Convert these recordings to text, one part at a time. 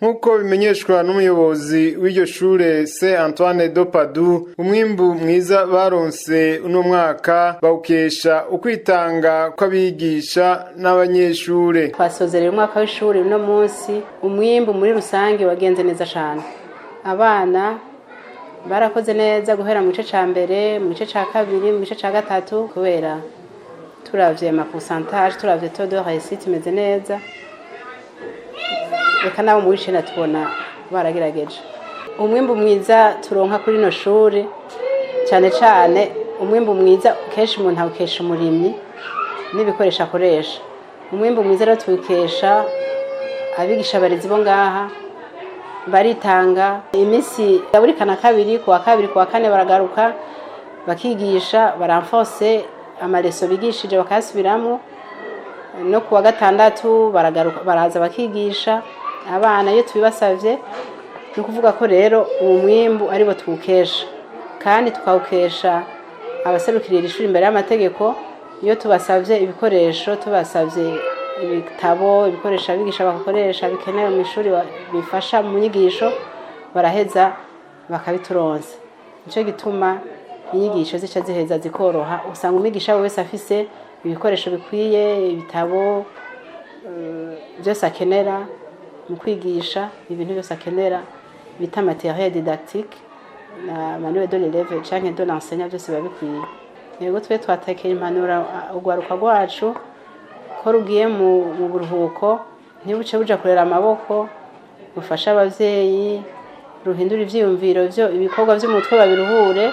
Nk'uko bimenyeshwa n'umuyobozi w'iryo shure Saint Antoine de Padoue, umwimbu mwiza baronse uno mwaka bawukesha ukwitanga kw'abigisha n'abanyeshure. Twasozereye umwaka w'ishuri uno munsi, umwimbu muri rusange wagenze neza cyane. Abana barakoze neza guhera mu gice ca mbere, mu gice ca kabiri, mu gice ca gatatu. Kubera turavye ama pourcentage, turavye taux de réussite, imeze neza. Reka nabo mu w'icenda tubona baragerageje. Umwimbu mwiza turonka kuri rino shuri, cyane cyane umwimbu mwiza kenshi umuntu awukesha umurimyi n'ibikoresho akoresha. Umwimbu mwiza rero tuwukesha abigisha, abarezi bo ngaha baritanga. Iminsi ya buri kana kabiri, kuwa kabiri, kuwa kane baragaruka bakigisha, barenforce ama leçons bigishije bakayasubiramo. No kuwa gatandatu baragaruka, baraza bakigisha abana iyo tubibasavye. Ni ukuvuga ko rero uwo mwimbu aribo tuwukesha, kandi tukawukesha abaserukirira ishuri imbere y'amategeko. Iyo tubasavye ibikoresho, tubasavye ibitabo, ibikoresho abigisha bagakoresha bikenewe mu ishuri, bifasha mu nyigisho, baraheza bakabituronsa. Nico gituma inyigisho zica ziheza zikoroha. Usanga umwigisha wese afise ibikoresho bikwiye, ibitabo byose akenera mu kwigisha, ibintu byose akenera bita matériel didactique na manuel de l'élève canke de l'enseignant, byose biba bikwiye. Yego, twe twatekeye impanuro urwaruka rwacu ko rugiye mu buruhuko, ntibuce buja kurera amaboko, rufashe abavyeyi, ruhindura ivyiyumviro, vyo ibikorwa vy'umutwe babiruhure,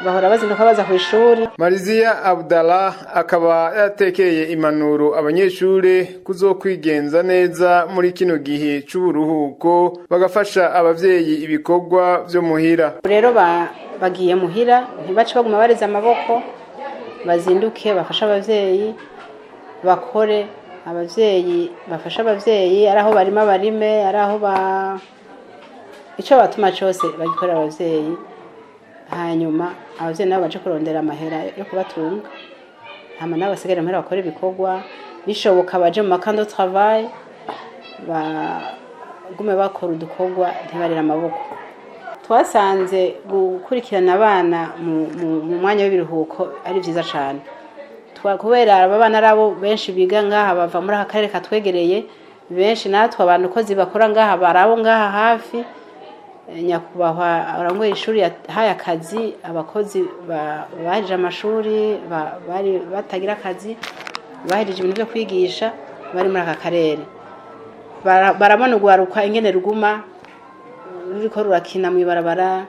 bahora bazinduka baza kw'ishuri. Marizia Abdallah akaba yatekeye impanuro abanyeshure kuzokwigenza neza muri kino gihe c'uburuhuko, bagafasha abavyeyi ibikorwa vyo muhira. Rero bagiye muhira, ntibace baguma bareze amaboko, bazinduke bafashe abavyeyi, bakore abavyeyi, bafashe abavyeyi, ari aho barima barime, ari aho ba ico batuma cose bagikorera abavyeyi. Hanyuma abavyeyi nabo baje kurondera amahera yo kubatunga, hama nabo basigare muhira bakore ibikorwa. Bishoboka baje mu ma camps de travail, bagume bakora udukorwa, ntibarere amaboko. Twasanze gukurikirana abana mu mwanya w'ibiruhuko ari vyiza cane. Kubera aba bana ari abo benshi biga ngaha bava muri aka karere katwegereye, benshi natwe abantu kozi bakora ngaha barabo ngaha hafi. Nyakubahwa arongoye ishuri yahaye akazi abakozi bahejeje amashuri, bari batagira akazi, bahejeje ibintu vyo kwigisha, bari muri aka karere. Barabona urwaruka ingene ruguma ruriko rurakina mw'ibarabara,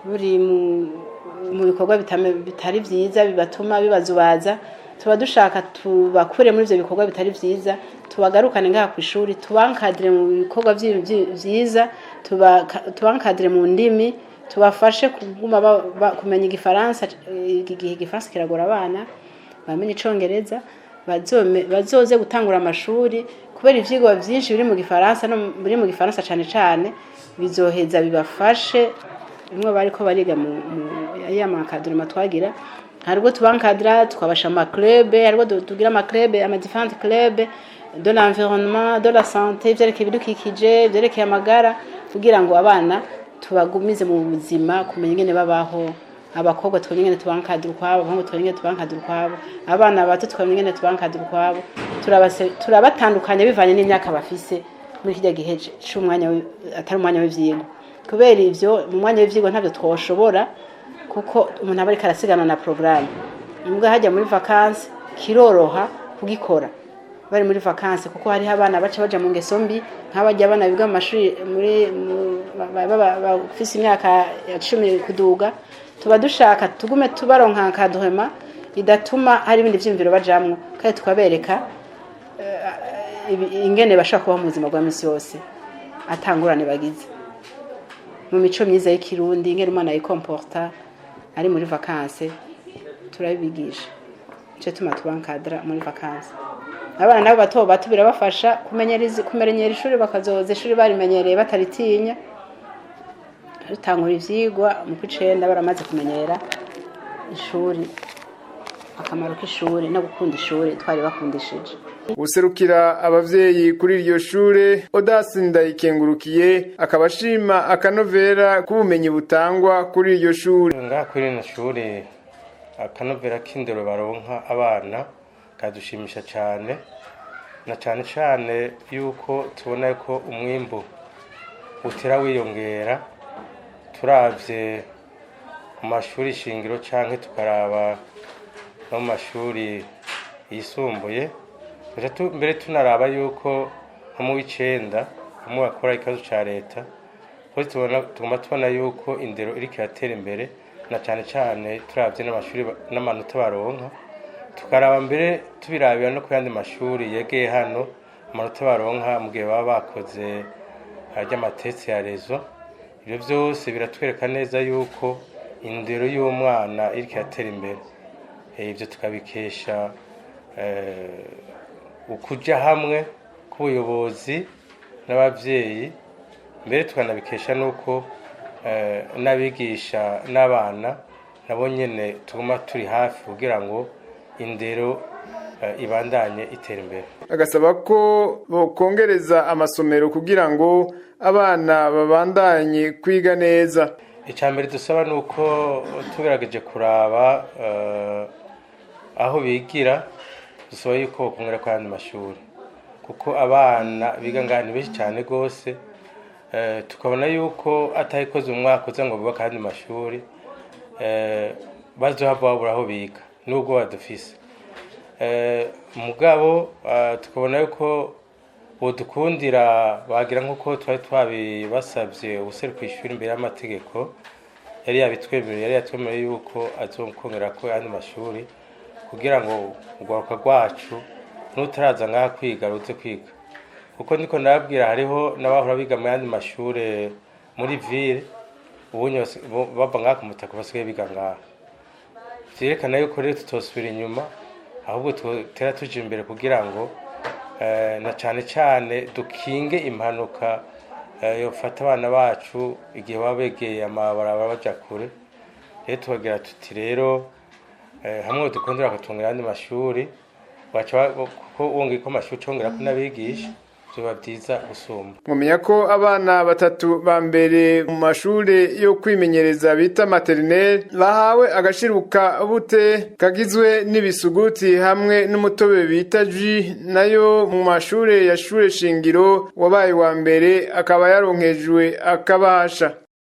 ruri mu bikorwa bitari vyiza bibatuma bibazubaza. Tuba dushaka tubakure muri ivyo bikorwa bitari vyiza, tubagarukane ngaha kw'ishuri, tubaencadre mu bikorwa vyiza, tubaencadre mu ndimi, tubafashe kuguma kumenya igifaransa. Iki gihe igifaransa kiragora abana, bamenye icongereza, bazoze gutangura amashuri, kubera ivyigwa vyinshi biri mu gifaransa, no biri mu gifaransa cane cane, bizoheza bibafashe. Bimwe bariko bariga mu ya ma encadrement twagira, haribwo tubaencadra tukabasha ama club, haribwo tugira ama club, ama différentes club de l'environnement, de la santé, ivyerekeye ibidukikije, ivyerekeye amagara, kugira ngo abana tubagumize mu buzima, kumenya ingene babaho. Abakobwa twebwe ingene tubaencadra ukwabo, abahungu twebwe ingene tubaencadra ukwabo, abana bato twebwe ingene tubaencadra ukwabo. Turabatandukanya bivanye n'imyaka bafise muri kirya gihe c'umwanya atari umwanya w'ivyigwa. Kubera ivyo mu mwanya w'ivyigwa ntavyo twoshobora, kuko umuntu aba ariko arasigana na programme. Imbwa hajya muri vacances kiroroha kugikora bari muri vacances, kuko hariho abana baca baja mu ngeso mbi, nk'abajya abana biga mu mashuri muri bafise imyaka ya 10 kuduga. Tuba dushaka tugume tubaronka encadrement idatuma hari ibindi vyiyumviro bajamwo, kandi tukabereka ingene bashobora kubaho mu buzima bwa misi yose atangurane bagize, mu mico myiza y'ikirundi, ingene umwana yicomporta ari muri vacances, turabibigisha. Nico tuma tubaencadra muri vacances. Abana nabo bato bato birabafasha kumenyera ishuri, bakazoza ishuri barimenyereye, bataritinya. Dutangura ivyigwa mu kw'icenda baramaze kumenyera ishuri. Akamaro k'ishuri no gukunda ishuri twari bakundishije. Userukira abavyeyi kuri iryo shure, Odasi Ndayikengurukiye, akaba ashima akanovera k'ubumenyi butangwa kuri iryo shure. Ngaha kuri rino shure, akanovera k'indero baronka abana kadushimisha cane, na cane cane yuko tubona ko umwimbu utera wiyongera. Turavye mu mashuri shingiro canke tukaraba no mu mashuri yisumbuye, mbere tunaraba yuko nko mu w'icenda hamwe bakora ikibazo ca leta hose, tuguma tubona yuko indero iriko iratera imbere, na cane cane turavye n'amashuri n'amanota baronka, tukaraba mbere tubirabira no ku yandi mashuri yegeye hano, amanota baronka mu gihe baba bakoze ry'amatetse ya rezo. Ibyo vyose biratwereka neza yuko indero y'umwana iriko iratera imbere. Ivyo tukabikesha ukuja hamwe k'ubuyobozi n'abavyeyi, mbere tukanabikesha nuko n'abigisha n'abana nabo nyene tuguma turi hafi kugira ngo indero ibandanye itera imbere. Agasaba ko bokongereza amasomero kugira ngo abana babandanye kwiga neza. Icya mbere dusaba ni uko tugerageje kuraba aho bigira, dusaba yuko bokongera ku yandi mashuri, kuko abana biga ngaha ni benshi cyane rwose. Tukabona yuko atayikoze umwaka uza ngo bubake ayandi mashuri, bazohava babura aho biga nubwo badufise. Mugabo tukabona yuko bodukundira bagira nk'uko twari twabibasabye ubuseruka ishuri imbere y'amategeko, yari yabitwemereye, yari yatwemereye yuko azokongera ko ayandi mashuri kugira ngo urwaruka rwacu n'utaraza ngaha kwiga ruze kwiga, kuko niko nababwira hariho n'abahora biga mu yandi mashure muri ville, ubunye bava ngaha ku Mutaka basigaye biga ngaha. Vyerekana yuko rero tutosubira inyuma, ahubwo tutera tuja imbere kugira ngo na cane cane dukinge impanuka yofata abana bacu igihe baba begeye amabarabara baja kure. Rero tukagira tuti rero hamwe dukundira bakatwongera ayandi mashuri, kuko wongeye ko amashuri ucongerako n'abigisha, vyoba vyiza gusumba. Mumenya ko abana batatu ba mbere mu mashure yo kwimenyereza bita maternelle bahawe agashiruka bute kagizwe n'ibisuguti hamwe n'umutobe bita jus, nayo mu mashure ya shure shingiro wabaye wa mbere akaba yaronkejwe akabasha.